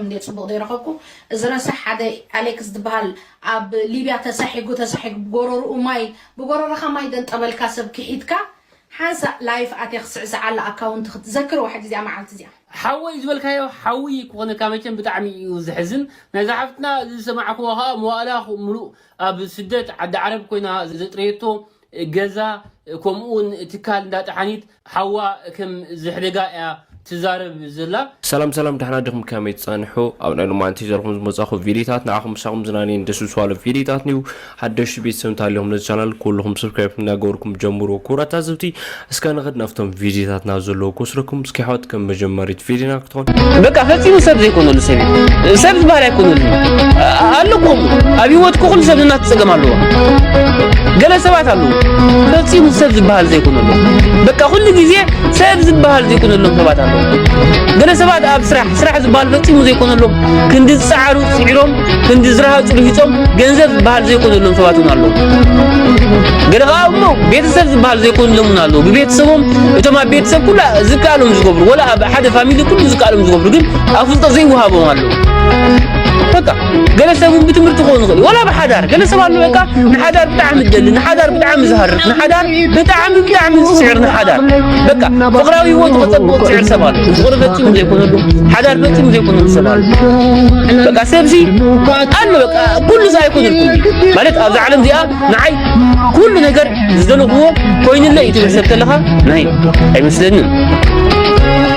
እንዴ ጽቡቕ ዘይረኸብኩ። እዚ ረሳሕ ሓደ ኣሌክስ ዝበሃል ኣብ ሊብያ ተሳሒጉ ተሳሒጉ ብጎረርኡ ማይ፣ ብጎረርኻ ማይ ደንጠበልካ ሰብ ክሒድካ ሓንሳእ ላይፍ ኣትያ ክስዕስዓላ ኣካውንት ክትዘክር ዋሕድ እዚኣ መዓልቲ እዚኣ። ሓወይ ዝበልካዮ ሓዊ ክኾነካ መቸም ብጣዕሚ እዩ ዝሕዝን። ናይ ዝሓፍትና ዝሰማዕክዎ ከዓ መዋእላ ምሉእ ኣብ ስደት ዓዲ ዓረብ ኮይና ዘጥረየቶ ገዛ ከምኡውን ትካል እንዳጠሓኒት ሓዋ ከም ዝሕደጋ እያ ትዛረብ ዘላ። ሰላም ሰላም፣ ደሕና ዲኹም? ከመይ ትጸንሑ? ኣብ ናይ ሎማዓንቲ ዘለኹም ዝመጻኹ ቪዲዮታት ንዓኹም ምሳኹም ዝናነይን ደስ ዝብሉ ቪዲዮታት ንዩ። ሓደሽቲ ቤተሰብ እንተሃልዮም ነዚ ቻናል ኩልኹም ሰብስክራይብ እናገበርኩም ጀምሩ። ክቡራት ታዘብቲ፣ እስከ ንኸድ ናብቶም ቪዲዮታት ናብ ዘለዉ ክወስደኩም። እስኪ ኣሕዋት ከም መጀመሪት ቪዲዮና ክትኾን። በቃ ፈጺሙ ሰብ ዘይኮነሉ ሰብ እዩ። ሰብ ዝበሃል ኣይኮነሉ። ኣሎ እኮ ኣብ ህይወት እኮ ኩሉ ሰብ ንናቱ ጸገም ኣለዎ። ገለ ሰባት ኣለዉ ፈጺሙ ሰብ ዝበሃል ዘይኮነሉ። በቃ ኩሉ ግዜ ሰብ ዝበሃል ዘይኮነሎም ሰባት ኣለዉ። ገለ ሰባት ኣብ ስራሕ፣ ስራሕ ዝበሃል ፈጺሙ ዘይኮነሎም፣ ክንዲ ዝጸዓሩ ጽዒሮም፣ ክንዲ ዝረሃጹ ርሂጾም፣ ገንዘብ ዝበሃል ዘይኮነሎም ሰባት እውን ኣለዉ። ገለ ከኣ እሞ ቤተሰብ ዝበሃል ዘይኮነሎም እውን ኣለዉ። ብቤተሰቦም፣ እቶም ኣብ ቤተሰብ ኩላ ዝከኣሎም ዝገብሩ፣ ወላ ኣብ ሓደ ፋሚሊ ኩሉ ዝከኣሎም ዝገብሩ፣ ግን ኣፍልጦ ዘይወሃቦም ኣለዉ። በቃ ገለ ሰብ እውን ብትምህርቲ ክኾኑ ይኽእሉ፣ ወላ ብሓዳር። ገለ ሰብ ኣሎ በቃ ንሓዳር ብጣዕሚ ዝደሊ፣ ንሓዳር ብጣዕሚ ዝሃርፍ፣ ንሓዳር ብጣዕሚ፣ ብጣዕሚ ዝስዕር፣ ንሓዳር በቃ ፍቕራዊ ህይወቱ ከጸብቕ ዝስዕር ሰብ ኣሎ። ፍቕሪ ፈጺሙ ዘይኮነሉ፣ ሓዳር ፈጺሙ ዘይኮነሉ ሰብ ኣሎ። በቃ ሰብሲ ኣሎ በቃ ኩሉ ሰብ ኣይኮነልኩም ማለት ኣብዛ ዓለም እዚኣ ንዓይ ኩሉ ነገር ዝደለኽዎ ኮይኑለይ እዩ ትብል ሰብ ተለኻ ናይ ኣይመስለንን።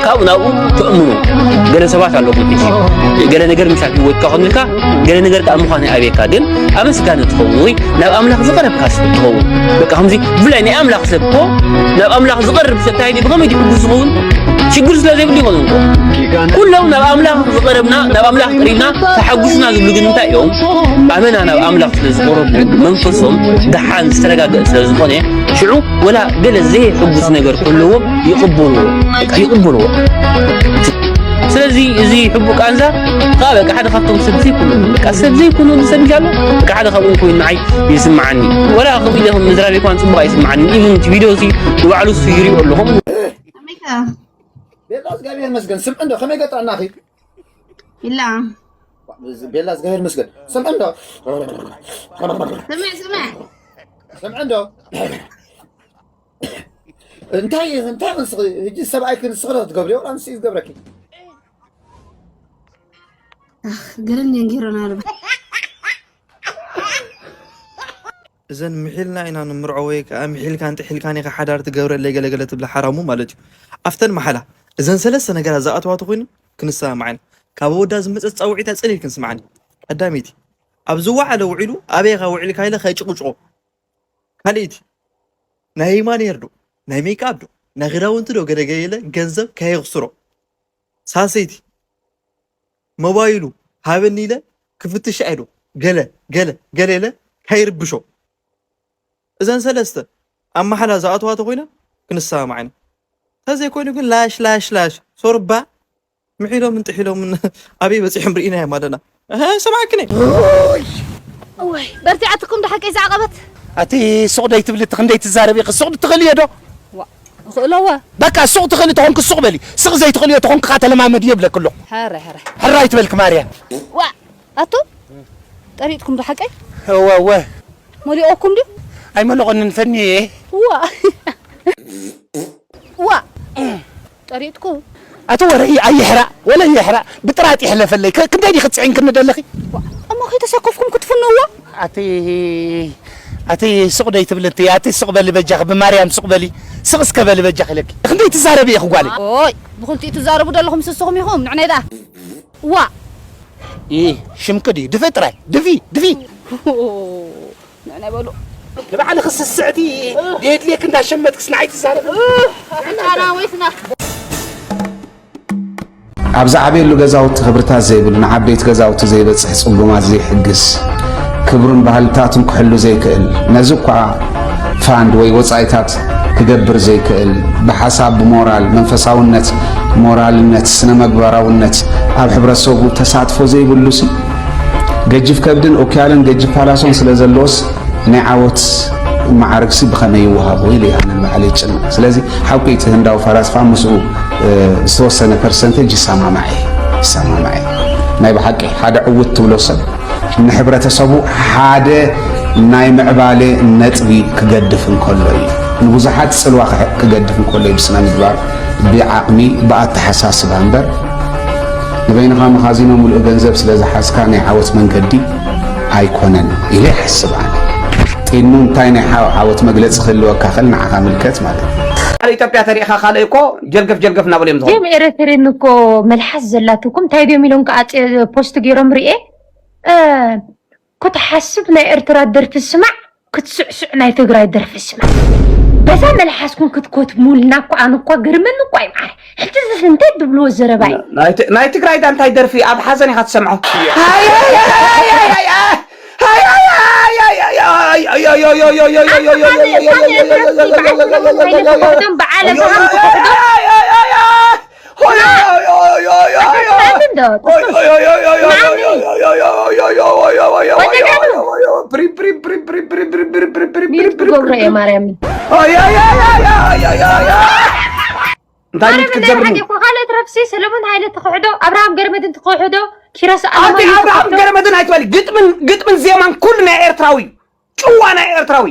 ካብኡ ናብኡ ትእምኖ። ገለ ሰባት ኣለኹም ሕጂ ገለ ነገር ምስ ኣብ ህይወትካ ኮንልካ ገለ ነገር ከኣ ምዃን ይኣብየካ። ግን ኣመስጋኒ ትኸውን ወይ ናብ ኣምላኽ ዝቐረብካ ሰብ ትኸውን። በቃ ከምዚ ብፍላይ ናይ ኣምላኽ ሰብ እኮ ናብ ኣምላኽ ዝቐርብ ሰብ እንታይ ድዩ ብኸመይ ድዩ ሕጉስ ዝኸውን? ሽግር ስለ ዘይብሉ ይኾን እንኮ። ኩሎም ናብ ኣምላኽ ዝቐረብና፣ ናብ ኣምላኽ ቀሪብና ተሓጉስና ዝብሉ ግን እንታይ እዮም? ኣመና ናብ ኣምላኽ ስለ ዝቐረቡ መንፈሶም ደሓን ዝተረጋገአ ስለ ዝኾነ ሽዑ ወላ ገለ ዘይሕጉስ ነገር ከለዎም ይቕበልዎ፣ በቃ ይቕበልዎ። ስለዚ እዚ ሕቡእ ቃንዛ ከዓ በቃ ሓደ ካብቶም ሰብ ዘይኮኑ፣ በቃ ሰብ ዘይኮኑ ሰብ ይሻሉ፣ በቃ ሓደ ካብኡ ኮይኑ ንዓይ ይስምዓኒ። ወላ ከምኡ ኢለ ከም መዝራብ እኳን ጽቡቕ ኣይስምዓኒ። ኢቭን እቲ ቪድዮ እዚ ንባዕሉ እሱ ይሪኦ ኣለኹም። ከመይካ? ቤላ እግዚኣብሔር ይመስገን። ስምዒ እንዶ ከመይ ገጣናኺ? ኢላ። ቤላ እግዚኣብሔር ይመስገን። ስምዒ እንዶ። ስምዕ፣ ስምዕ። ስምዒ እንዶ። እንታይ፣ እንታይ ክንስኺ? ሕጂ ሰብኣይ ክንስኺ ዶ ትገብርዮ? ወላ ንስኺ ዝገብረኪ? ኣኽ፣ ገለን ደንጊሮና ኣሎ። እዘን ምሒልና ኢና ንምርዖ ወይ ከኣ ምሒልካን ጥሒልካን ኢኻ ሓዳር ትገብረለይ ገለገለ ትብላ ሓራሙ ማለት እዩ። ኣብተን መሓላ እዘን ሰለስተ ነገራት ዝኣተዋ ተኾይኑ ክንሰማማዕ ኢና። ካብ ኣወዳ ዝመጸት ጻውዒት እያ ጸሊል ክንስምዓኒ። ቀዳመይቲ፣ ኣብ ዝወዓለ ውዒሉ ኣበይ ኢኻ ውዒልካ ኢለ ከይጭቕጭቖ። ካልኣይቲ፣ ናይ ማኔር ዶ ናይ ሜክኣፕ ዶ ናይ ክዳውንቲ ዶ ገለ ገለ ኢለ ገንዘብ ከየኽስሮ። ሳልሰይቲ፣ ሞባይሉ ሃበኒ ኢለ ክፍትሽ ኣይዶ ገለ ገለ ገለ ኢለ ከይርብሾ። እዘን ሰለስተ ኣብ መሓላ ዝኣተዋ ተኾይነን ክንሰማማዕ ኢና። እንተዘይኮይኑ ግን ላሽ ላሽ ላሽ ሶርባ ምሒሎምን ጥሒሎምን ኣበይ በጺሖም ርኢናዮም ኣለና። እህ፣ ሰማዕክኒ። እወይ፣ በርቲዓትኩም ዶ ሓቀይ ዝዓቐበት? ኣቲ ሱቕ ደይ ትብሊ፣ እቲ ክንደይ ትዛረቢ፣ ሱቕ ትኽእልዮ ዶ? ዋ፣ እኽእሎ እወ። በቃ ሱቕ ትኽእሊ ተኾንኪ ሱቕ በሊ፣ ስቕ ዘይትኽእልዮ ተኾንኪ ከዓ ተለማመድዮ ይብለኪ ኣለኹ። ሕራይ፣ ሕራይ። ሕራይ ትበልኪ ማርያም። ዋ፣ ኣቱም ጠሪጥኩም ዶ ሓቀይ? እወ፣ እወ። መሊኦኩም ድዩ? ኣይመለቖንን ፈንየ። ዋ። ዋ። ጠሪጥኩ። ኣቲ ወረ ኣይሕራእ፣ ወለ ይሕራእ፣ ብጥራጥ ይሕለፈለይ። ከ-፣ ክንደይ ዲኺ ትጽዒንክኒ ደለኺ? ዋ፣ እሞ ከይተሰከፍኩም ክትፍንዎ? ኣቲ፣ ኣቲ ሱቕ ደይ ትብሊ እቲ፣ ኣቲ ሱቕ በሊ በጃኺ፣ ብማርያም ሱቕ በሊ፣ ስቕ እስከ በሊ በጃኺ ኢለኪ። ክንደይ ትዛረቢ ኢኺ ጓለይ? ኦይ፣ ብኽልቲኡ ትዛረቡ ደለኹም ስስኹም ኢኹም፣ ንዕነይ ደኣ። ዋ። ኢ፣ ሽምኪ ድዩ? ድፊ ጥራይ፣ ድፊ፣ ድፊ። ንዕነ በሉ። ንባዕልኺ ስስዕቲ ደየድልየኪ እንዳሸመትክስ ንዓይ ትዛረቢ? ኣራዊትና። ኣብ ዝዓበየሉ ገዛውቲ ክብርታት ዘይብሉ፣ ንዓበይቲ ገዛውቲ ዘይበጽሕ ጽጉማት ዘይሕግዝ፣ ክብሩን ባህልታቱን ክሕሉ ዘይክእል፣ ነዚ እኳ ፋንድ ወይ ወጻኢታት ክገብር ዘይክእል፣ ብሓሳብ፣ ብሞራል፣ መንፈሳውነት፣ ሞራልነት፣ ስነ-መግባራውነት ኣብ ሕብረተሰቡ ተሳትፎ ዘይብሉሲ፣ ገጅፍ ከብድን ኦክያልን ገጅፍ ፓላሶን ስለ ዘለዎስ፣ ናይ ዓወት መዓርግሲ ብኸመይ ይወሃቦ ኢሉ እዩ ኣነ ንባዕለይ ይጭነቕ። ስለዚ ሓቂ እቲ ህንዳዊ ፈላስፋ ምስኡ፣ እ፣ ዝተወሰነ ፐርሰንቴጅ ይሰማማዕ እየ፣ ይሰማማዕ እየ። ናይ ብሓቂ ሓደ ዕውት ትብሎ ሰብ ንሕብረተሰቡ ሓደ ናይ ምዕባለ ነጥቢ ክገድፍ እንከሎ እዩ። ንብዙሓት ጽልዋ ክሕ- ክገድፍ እንከሎ እዩ። ብስነ ምግባር፣ ብዓቕሚ፣ ብኣተሓሳስባ እምበር ንበይንኻ መኻዚኖ ሙሉእ ገንዘብ ስለ ዝሓዝካ ናይ ዓወት መንገዲ ኣይኮነን ኢለ ይሓስብ ኣነ። ጢኑ እንታይ ናይ ሓ- ዓወት መግለጺ ክህልወካ ክእል ንዓኻ ምልከት ማለት እዩ። ኣብ ኢትዮጵያ ተሪእኻ ካልእ እኮ ጀርገፍ ጀርገፍ እናበሉ እዮም ዝኾኑ። እዚኦም ኤረትሬን እኮ መልሓስ ዘላትኩም እንታይ ድዮም ኢሎም ከዓ ፖስት ገይሮም ርኤ ክትሓስብ ናይ ኤርትራ ደርፊ ስማዕ ክትስዕስዕ ናይ ትግራይ ደርፊ ስማዕ በዛ መልሓስኩም ክትኮትሙልና እኮ ኣነ እኳ ገርመኒ እኳ እዩ ማዓረ ሕጂ ዝስ እንታይ ትብልዎ ዘረባ እዩ ናይ ት- ናይ ትግራይ ዳ እንታይ ደርፊ ኣብ ሓዘን ኢኻ ትሰምዖ። ትገብሮ እየ ማርያም እንታይ ሚት ክትገብርኒ ካልኦት ረፍሲ ሰለሞን ሃይለ ትክሕዶ ኣብርሃም ገርመድን ትክሕዶ ኪሮስ ኣንቲ ኣብርሃም ኣለማየሁ ገረመድን ኣይትበሊ ግጥምን ግጥምን ዜማን ኩሉ ናይ ኤርትራዊ ጭዋ ናይ ኤርትራዊ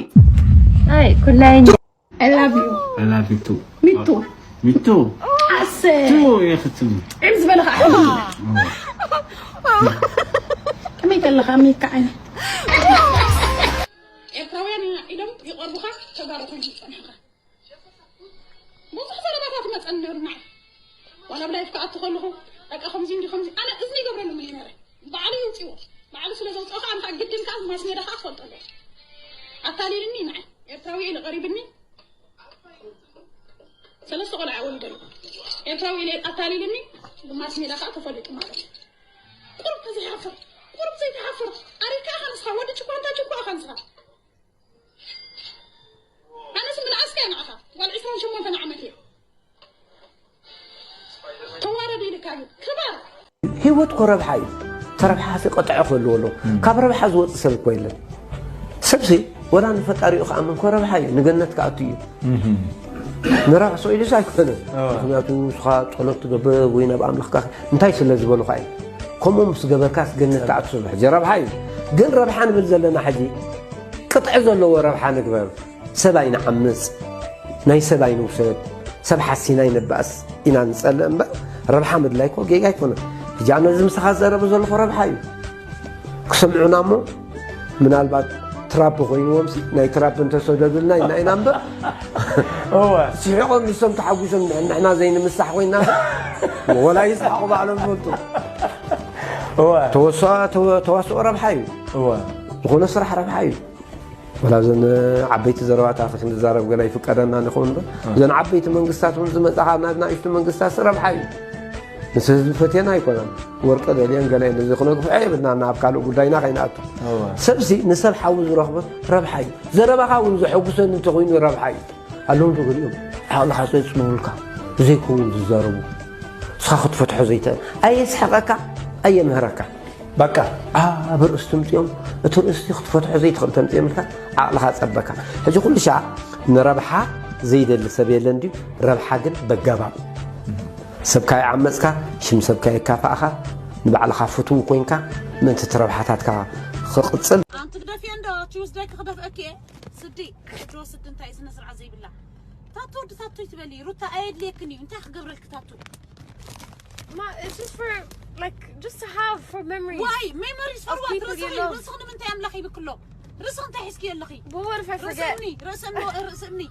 ኣይ ኩላይ I love you. I love you too. Me too. Me too. Ase. Too يا ختم. عم زبالة خا أحمد. كم يتلخ أمي كعين. ኤርትራውያን ኢና ኢሎም ይቐርቡኻ ተጋሩ ኮይንካ ዝጸንሕኻ ብዙሕ ዘረባታት መጸኒ ነይሩ ንዓይ ዋላ ብላይፍ ክኣቱ ከለኹ በቃ ከምዚ እንዲ ከምዚ ኣነ እዝኒ ይገብረሉ ሚሊዮነር ባዕሉ ይውፅዎ ባዕሉ ስለ ዘውፅኦ ከዓ እንታይ ግድን ከዓ ማስ ሜዳ ከዓ ክፈልጦ ኣለዎ ኣታሊልኒ ንዓይ ኤርትራዊ ኢለ ቀሪብኒ ሰለስተ ቆልዓ ወሊደ ኣለኹ ኤርትራዊ ኢለ ኣታሊልኒ ብማስ ሜዳ ከዓ ተፈሊጡ ማለት እዩ ቁሩብ ተዘይሓፍር ቁሩብ ዘይተሓፍር ኣሪካ ኢኻ ንስኻ ወዲ ጭኳ እንታይ ጭኳ ኢኻ ንስኻ ኣነስ ምልኣስካ እየ ንዓኻ ጓል ዕስራን ሸሞንተን ዓመት እየ ተዋረድ ኢልካ እዩ ክበር ህይወት እኮ ረብሓ እዩ። ተረብሓ ሲ ቀጥዐ ክህልዎ ኣለዎ። ካብ ረብሓ ዝወፅእ ሰብ እኮ የለን። ሰብሲ ወላ ንፈጣሪኡ ክኣምን እኮ ረብሓ እዩ። ንገነት ክኣቱ እዩ። ንረብሓ ሰው ኢሉስ ኣይኮነን። ምክንያቱ ንስኻ ጸሎት ትገብር ወይ ናብ ኣምላኽካ እንታይ ስለ ዝበሉኻ እዩ። ከምኡ ምስ ገበርካስ ገነት ትኣቱ ሰብ ሕጂ ረብሓ እዩ። ግን ረብሓ ንብል ዘለና ሕጂ ቅጥዒ ዘለዎ ረብሓ ንግበር። ሰብ ኣይንዓምጽ፣ ናይ ሰብ ኣይንውሰድ፣ ሰብ ሓሲና ኣይንባእስ ኢና ንጸልእ እምበር ረብሓ ምድላይ እኮ ጌጋ ኣይኮነን። ሕጂ ኣነ እዚ ምሳኻ ዝዛረቦ ዘለኹ ረብሓ እዩ። ክሰምዑና እሞ ምናልባት ትራፕ ኮይንዎምሲ ናይ ትራፕ እንተሰደዱልና ኢና ኢና እምበር እወ ስሒቖም ንሶም ተሓጒሶም ንሕና ዘይንምሳሕ ኮይና ወላ ይስሓቑ ባዕሎም ይፈልጡ። እወ ተወስኦ ተወ- ተዋስኦ ረብሓ እዩ። እወ ዝኾነ ስራሕ ረብሓ እዩ። ወላ እዘን ዓበይቲ ዘረባታት ክንዛረብ ገለ ይፍቀደና ንኸውን እምበር እዘን ዓበይቲ መንግስታት እውን ዝመጻኻ ናብ ናእሽቱ መንግስታት ረብሓ እዩ። ምስ ህዝቢ ፈትየና ኣይኮናን። ወርቂ ደልየን ገለ ነዚ ክነግፍዖ የብልና ናብ ካልእ ጉዳይና ከይንኣቱ። ሰብሲ ንሰብ ሓዊ ዝረኽቦ ረብሓ እዩ። ዘረባኻ እውን ዘሐጉሰኒ እንተኾይኑ ረብሓ እዩ። ኣለዉ ዶ ገሊኦም ዓቕልኻ ዘጽንቡልካ ዘይከውን ዝዛረቡ ንስኻ ክትፈትሖ ዘይትእል ኣየስሕቐካ ኣየምህረካ በቃ ኣብ ርእሲ ትምፅኦም እቲ ርእሲ ክትፈትሖ ዘይትኽእል ተምፅኦም ኢልካ ዓቕልኻ ፀበካ ሕጂ ኩሉ ሻዕ ንረብሓ ዘይደሊ ሰብ የለን ድዩ ረብሓ ግን በጋባብ ሰብካ ይዓመፅካ ሽም ሰብካ የካፋእኻ ንባዕልኻ ፍትው ኮይንካ ምእንቲ እቲ ረብሓታትካ ክቕፅል ኣንቲ ግደፍዮ እንዶ ቲውስደይ ክኽደፍአኪ እየ ስዲ ጆ ስዲ እንታይ ስነ ስርዓት ዘይብላ ታቱ ወዲ ታቱ ይትበሊ ሩታ ኣየድልየክን እዩ እንታይ ክገብረልክ ታቱ Ma, it's just for like just to have for memory. ዋይ ሜሞሪስ Of ፈርዋት people you ርእስኺ love. ርእስኺ ንምንታይ ኣምላኽ ይብክሎ ርእስኺ እንታይ ሒዝኪ ኣለኺ But what if I forget? ርእስእምኒ ርእስእምኒ ርእስእምኒ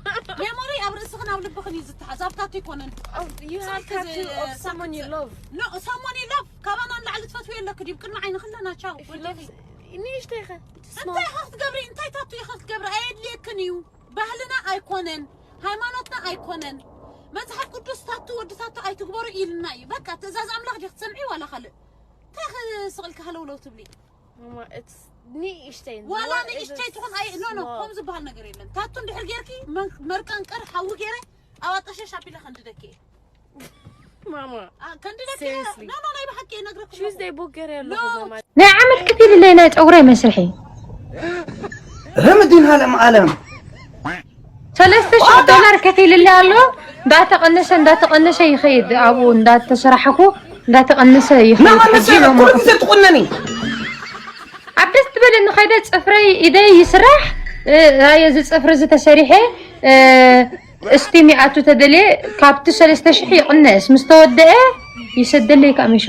ሜሞሪ ኣብ ርእስኽን ኣብ ልብኽን እዩ ዝተሓዝ ኣብ ታቱ ኣይኮነን Oh, you have Something tattoo uh, of someone you something- love. No, someone you love ካባና ንላዕሊ ትፈትዊ የለክ ዲብ ቅድሚ ዓይንኽን ኣለና ቻው If you love, you need to take it. እንታይ ኢኻ ክትገብሪ እንታይ ታቱ ኢኻ ክትገብሪ ኣየድልየክን እዩ ባህልና ኣይኮነን ሃይማኖትና ኣይኮነን መፅሓፍ ቅዱስ ታቱ ወዲ ታቱ ኣይትግበሩ ኢልና እዩ በቃ ትእዛዝ ኣምላኽ ዲ ክትሰምዒ ዋላ ካልእ እንታይ ክስቕልካ ሃለውለው ትብሊ Mama, it's ንእሽተይ ዋላ ንእሽተይ ትኹን ኣይ ኖ ኖ ከም ዝበሃል ነገር የለን ታቱ እንድሕር ጌርኪ መርቀንቀር ሓዊ ገይረ ኣዋጠሸሽ ኣቢለ ከንድደኪ Mama, ከንድደኪ Seriously. ኖ ኖ ናይ ብሓቂ ነግረክ Tuesday book ገይረ ኣለኹ No. Mama. ናይ ዓመት ክፊልለይ ናይ ፀጉረይ መስርሒ ረመዲን ሃለም ዓለም ሰለስተ ሽሕ ዶላር ከፊልለይ ኣሎ እንዳተቐነሰ እንዳተቐነሰ ይኸይድ ኣብኡ እንዳተሰራሕኩ እንዳተቐነሰ ይኸይድ። ናቐነሰ ሕጂ ነው ኩሉ ግዜ ትቑነኒ። ኣብ ደስ ትበለኒ ኸይደ ጽፍረይ ኢደይ ይስራሕ። እ፣ ኣየ እዚ ጽፍሪ ዝተሰሪሐ፣ እ፣ እስቲም ይኣቱ ተደልየ ካብቲ ሰለስተ ሽሕ ይቕነስ። ምስ ተወደአ ይሰደለይ ከኣ ምሹ።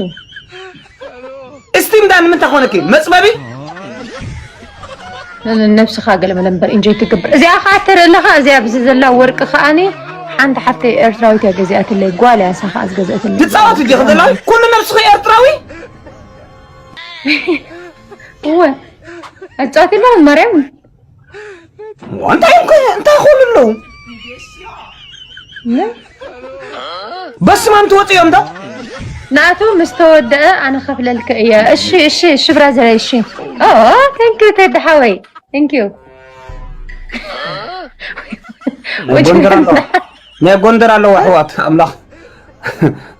እስቲም ዳ ንምንታይ ኮነኪ? መጽበቢ? ነብስኻ ገለ መለ እምበር ኢንጆይ ትገብር። እዚኣ ኸዓ ተርኢ ኣለኻ፣ እዚኣ ኣብዚ ዘላ ወርቂ ኸዓኒ ሓንቲ ሓፍተይ ኤርትራዊት እያ ገዚኣትለይ፣ ጓል እያ እሳ ኸዓ ዝገዝአትለይ። ትጻወት ዲኺ ዘለኺ? ኩሉ ነብስኺ ኤርትራዊ? እወ። ኣጻወት ኣለኹ ማርያም። እንታይ እኮ እንታይ ይኾኑ ኣለዉ? ምን? በስማም ትወጽኦም ዶ? ናቱ ምስ ተወደአ ኣነ ከፍለልክ እየ። እሺ፣ እሺ፣ እሺ ብራዘር፣ እሺ። ኦ፣ thank you ቴዲ ሓወይ። Thank you። ናይ ጎንደር ኣለዋ። ናይ ጎንደር ኣለዋ ኣሕዋት ኣምላኽ።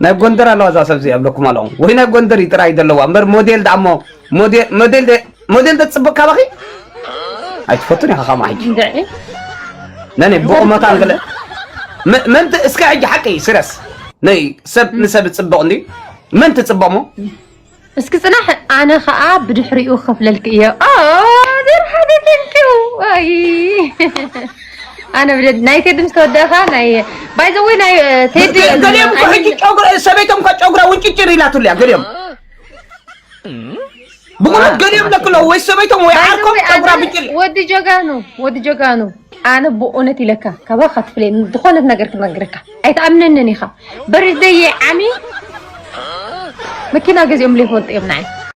ናይ ጎንደር ኣለዋ እዛ ሰብ እዚኣ ይብለኩም ኣለኹ። ወይ ናይ ጎንደር እዩ ጥራይ ዘለዋ እምበር ሞዴል ደኣ እሞ ሞዴል ሞዴል ደ- ሞዴል ዶ ትጽብቕ ካባኺ? ኣይትፈቱን ኢኻ ከማይ። እንድዒ። ነኔ ብቑመታን ገለ መ- መን ት- እስከ ሕጂ ሓቂ ስረስ ነይ ሰብ ንሰብ ጽብቕ እንዲ መን ትጽብቕ ሞ? እስኪ ጽናሕ፣ ኣነ ኸኣ ብድሕሪኡ ክኸፍለልክ እየ። ኦ፣ ዜሮ ሓደ፣ thank you። ኣይ። ኣነ ብደ ናይ ቴዲ ምስ ተወደእኻ ናይ by the way ናይ እ፣ ቴዲ ገሊኦም እኮ ሕጂ ጨጉራ ሰበይቶም እኮ ጨጉራ ውንጭጭር ኢላትሉ እያ ገሊኦም ብቑመት ገሊኦም ለክሎ ወይ ሰበይቶም ወይ ዓርኮም ጨጉራ ብጭል ወዲ ጀጋኑ፣ ወዲ ጀጋኑ፣ ኣነ ብእውነት ኢለካ ካባኻ ትፍለየኒ ዝኾነት ነገር ክነግረካ ኣይትኣምነንን ኢኻ። በርዝደይ ዓሚ መኪና ገዚኦም ዘይፈልጡ እዮም ንዓይ።